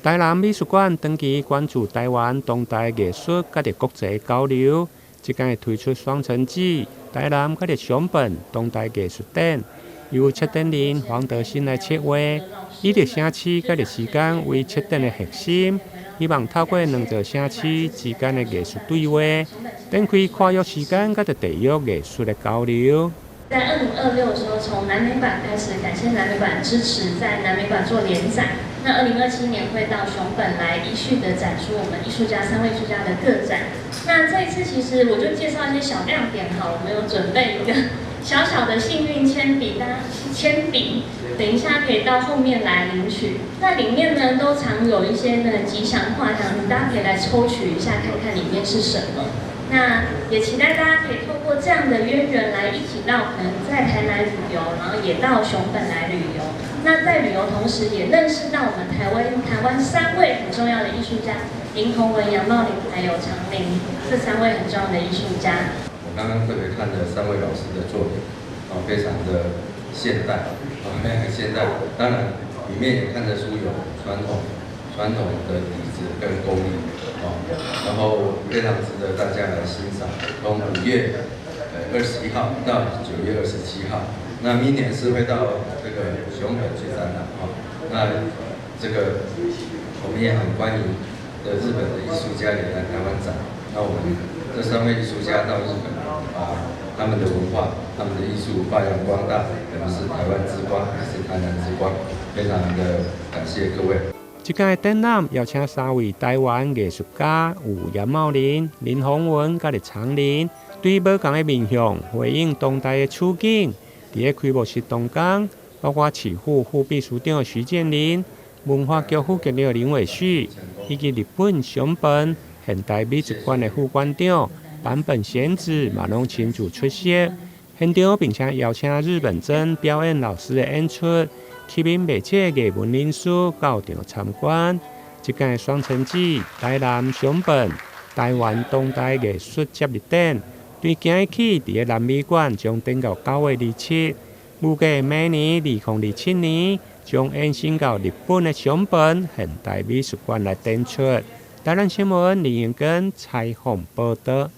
台南美術館長期關注台灣當代藝術佮著國際交流，這擺會推出雙城記台南佮著熊本當代藝術展，由策展人黃德新來策劃，以著城市佮著時間為策展的核心，希望透過兩座城市之間的藝術對話，展開跨越時間佮著地域藝術的交流。在2026的時候，從南美館開始，感謝南美館支持，在南美館做聯展。那2027年會到熊本來依序的展出我們藝術家三位藝術家的個展。那這一次其實我就介紹一些小亮點哈，我們有準備一個小小的幸運鉛筆，大家鉛筆，等一下可以到後面來領取。那裡面呢都藏有一些那個吉祥話，這樣子大家可以來抽取一下，看看裡面是什麼。那也期待大家可以透過這樣的淵源來一起到可能在台南旅遊，然後也到熊本來旅遊。那在旅遊同時，也認識到我們台灣三位很重要的藝術家林鴻文、楊茂林還有常林這三位很重要的藝術家。我剛剛特別看了三位老師的作品，啊，非常的現代，啊，非常現代。當然，裡面也看得出有傳統的底子跟功力，哦，然後非常值得大家來欣賞。從5月21號到9月27號，那明年是會到這個熊本去展覽，哈，那這個我們也很歡迎的日本的藝術家也來台灣展。那我們這三位藝術家到日本，把他們的文化、他們的藝術發揚光大，等於是台灣之光，也是台南之光，非常的感謝各位。這屆展覽邀請三位台灣藝術家，有嚴茂林、林鴻文佮著常林，對無仝的面向回應當代的處境。佇咧開幕式當中，包括市府副秘書長徐建林、文化局副局長林偉旭，以及日本熊本現代美術館的副館長坂本賢子嘛攏親自出席現場，並且邀請日本真表演老師的演出，吸引袂少藝文人士到場參觀。這屆雙城記台南熊本台灣當代藝術接力展，對今日起佇咧南美館將展到9月27，預計明年2027年將延伸到日本的熊本現代美術館來展出。台南新聞林永根採訪報導。